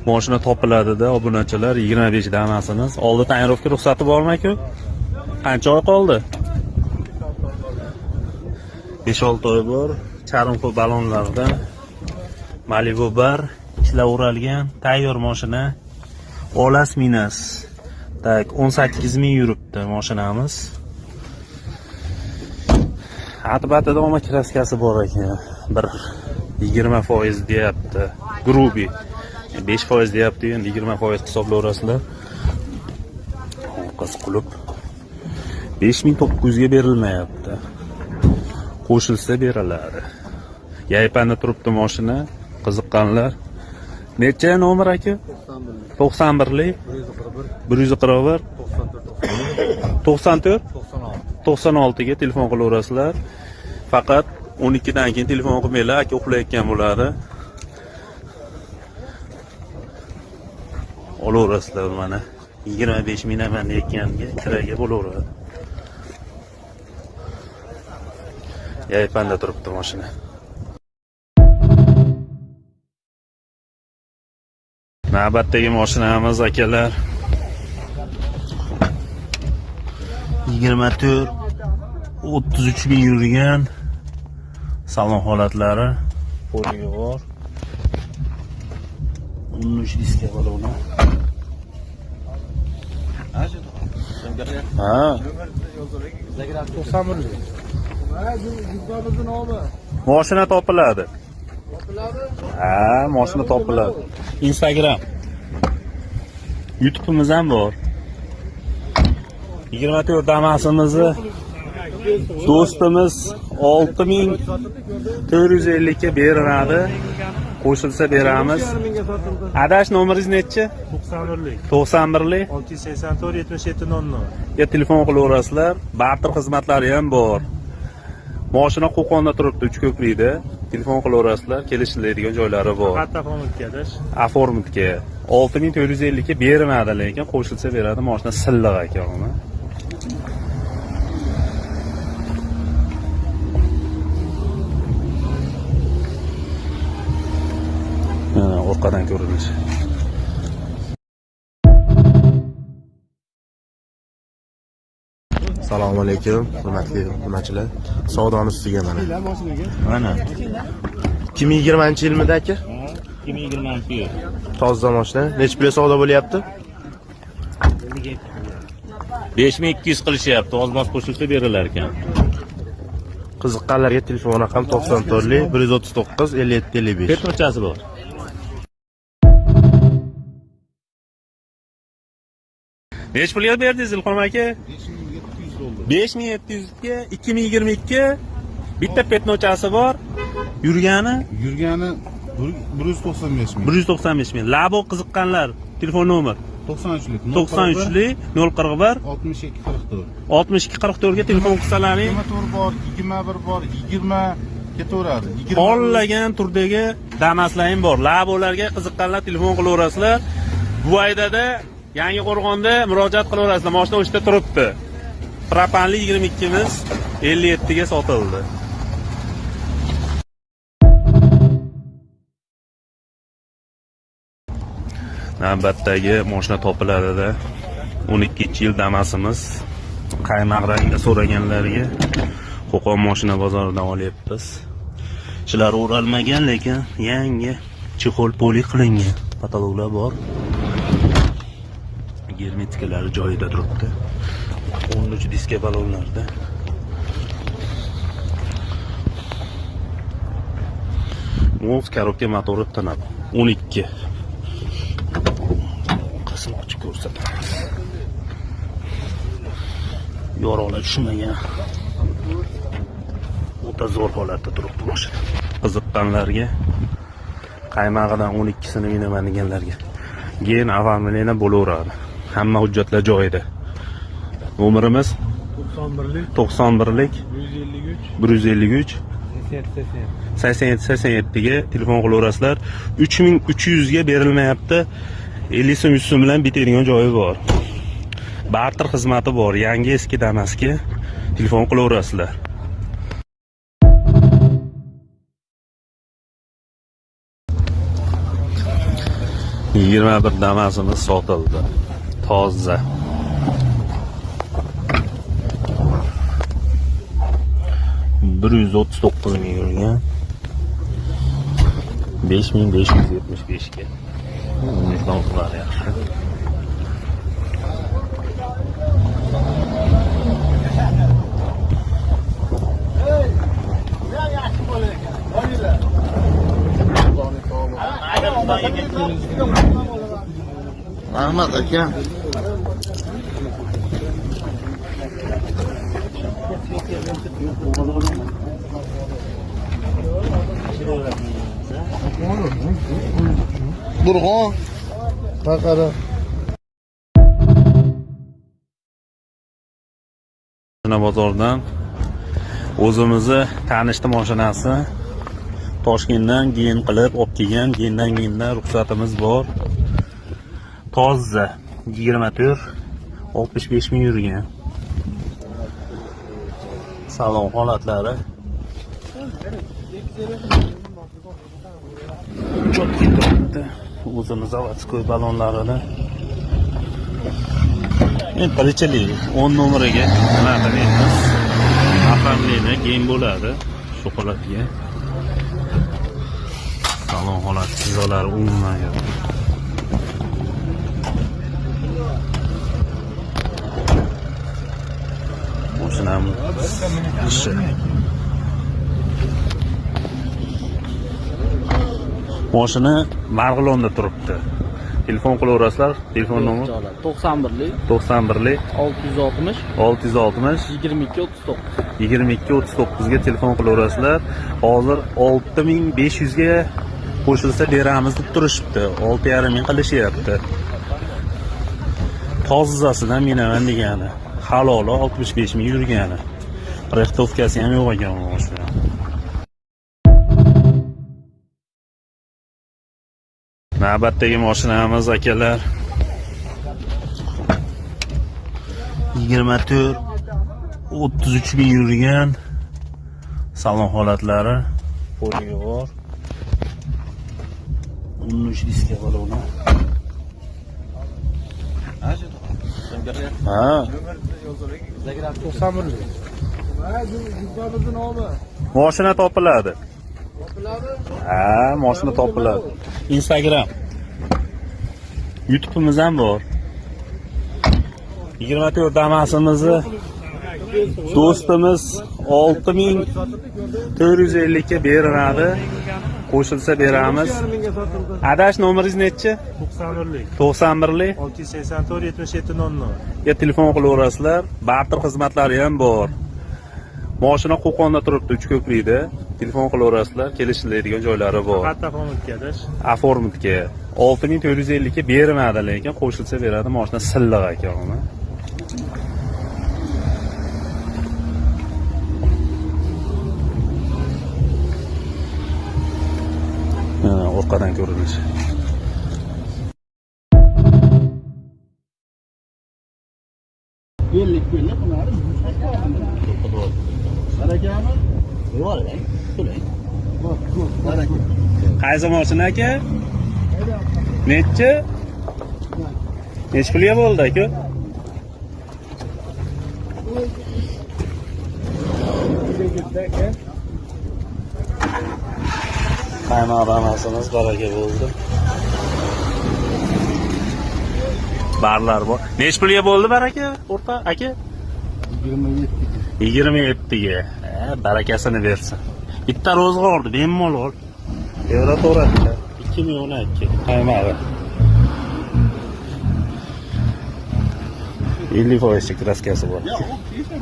Mashina topiladida obunachilar, 25 Damasimiz. Oldi tonirovka ruxsati bormi aka? Qancha oy qoldi? 5-6 oy bor. Charm balonlarda. Malibu bar, ishlar o'ralgan, tayyor mashina. Olas minas. Так, 18 ming yuribdi mashinamiz. Atbatida olma kraskasi bor ekan. Bir 20% deyapti. Грубый. 5% deyapti, endi 20% hisoblayverasizlar. Qiz qulub 5900 ga berilmayapti. Qo'shilsa beriladi. Yaypanda turibdi mashina. Qiziqqanlar. Necha nomer aka? 91lik 141 94 96 ga telefon qilaverasizlar. Faqat 12 dan keyin telefon qilmanglar, aka uxlayotgan bo'ladi. Olaverasizlar mana. 25 minaman deyotganga kiraga bo'laveradi. Yaypanda turibdi mashina. Navbatdagi mashinamiz akalar 24 33 ming yurgan, salon holatlari poligi bor. 13 diska baloni. Ha. 91lik. Mashina topiladi. Ha, mashina topiladi. Instagram. YouTube'imiz ham bor. 24 Damasimizni do'stimiz 6450 ga beriladi. Qo'shilsa beramiz. Adash nomeringiz nechi? 91lik. 91lik 684 77 00. Ya telefon qilaverasizlar. Barter xizmatlari ham bor. Mashina Qo'qonda turibdi, Uchko'prikda. Telefon qilaverasizlar, kelishiladigan joylari bor. Faqat оформить adash. Оформить ga 6450 ga bermadi, lekin qo'shilsa beradi. Mashina silliq aka uni. Mana orqadan ko'rinishi. Assalomu alaykum, hurmatli obunachilar. Savdoni ustiga mana. Mana 2020-yilmidi aka? 2020 yil. Toza mashina. Necha pulga savdo bo'lyapti? 5200 qilishyapti. Ozmoz qo'shilsa berilar ekan. Qiziqqanlarga telefon raqam 94 139 57 55. Petrochasi bor. Necha pulga berdingiz Ilhom aka? 5700 ga 2022 bitta petnochasi bor. Yurgani Yurgani 195 ming. 195 ming. Labo qiziqqanlar telefon nomer 93lik. 93lik 041 62 44. 62 44 ga telefon qilsalaring 24 bor, 21 bor, 20 ketaveradi. 20 xohlagan turdagi Damaslar ham bor. Labolarga qiziqqanlar telefon qilaverasizlar. Buvaydada, Yangi Qo'rg'onda murojaat qilaverasizlar. Mashina o'shda turibdi. Propanli 22miz 57 ga sotildi. Navbatdagi mashina topiladida 12-yil Damasimiz qaymoq rangda so'raganlarga Qo'qon mashina bozoridan olyapmiz. Ishlar o'ralmagan, lekin yangi chexol poli qilingan. Patologlar bor. Germetikalari joyida turibdi. 13 diska balonlarda. Moz korobka motori tinib 12. Qism ochib ko'rsatamiz. Yorug'lar tushmagan. O'ta zo'r holatda turibdi mashina. Qiziqqanlarga qaymog'idan 12sini minaman deganlarga. Keyin оформление bo'laveradi. Hamma hujjatlar joyida. Nomerimiz 91lik 91lik 153 153 87 87 87 ga telefon qilaverasizlar. 3300 ga berilmayapti. 50 so'm 100 so'm bilan bitadigan joyi bor. Barter xizmati bor. Yangi eski Damasga telefon qilaverasizlar. 21 Damas'imiz sotildi. Toza. 139 ming yurgan. 5575 ga. Mehmonxonalar yaxshi. Rahmat aka. Burg'on. Baqara. Mashina bozoridan o'zimizni tanishdi mashinasi Toshkentdan gen qilib olib kelgan, gendan ruxsatimiz bor. Toza 24 65 ming yurgan. Salon holatlari cho'tki turibdi. O'zini заводской balonlarini. Endi tirikchilik 10 nomeriga nima qilmaymiz. Оформление gen bo'ladi shu holatga. Salon holati chizolari umuman yo'q. Mashinamiz ishi. Mashina Marg'ilonda turibdi. Telefon qilaverasizlar. Telefon nomeri 91lik 91lik 660 660 22 39. 22 39 ga telefon qilaverasizlar. Hozir 6500 ga qo'shilsa beramiz deb turishibdi. 6,5 ming qilishyapti. Tozasidan minaman degani. Haloli 65 ming yurgani. Rextovkasi ham yo'q ekan bu mashina. Navbatdagi mashinamiz akalar 24 33 ming yurgan. Salon holatlari poligi bor. 13 diska baloni. Ha. 91lik. Mashina topiladi. Ha, mashina topiladi. Instagram. YouTube'imiz ham bor. 24 Damas'imizni do'stimiz 6450 ga beriladi. Qo'shilsa beramiz. Adash nomeringiz nechi? 91lik 91lik 684 77 00. Ya telefon qilaverasizlar. Barter xizmatlari ham bor. Mashina Qo'qonda turibdi, Uchko'prikda. Telefon qilaverasizlar, kelishiladigan joylari bor. Faqat oformitga adash. Aformitga 6450 ga bermadi, lekin qo'shilsa beradi. Mashina silliq ekan uni. Mana orqadan ko'rinishi. Barakami? Qaysi mashina aka? Nechi? Nechi pulga bo'ldi aka? Qaymoq damasimiz baraka bo'ldi. Barlar bor. Nechi pulga bo'ldi baraka? O'rta aka? 27 27 ga. Barakasini bersin. Bitta ro'zg'orni bemalol. Evro to'g'ri. 2012 qaymog'i. 50% kraskasi bor. Ya, o keyfim.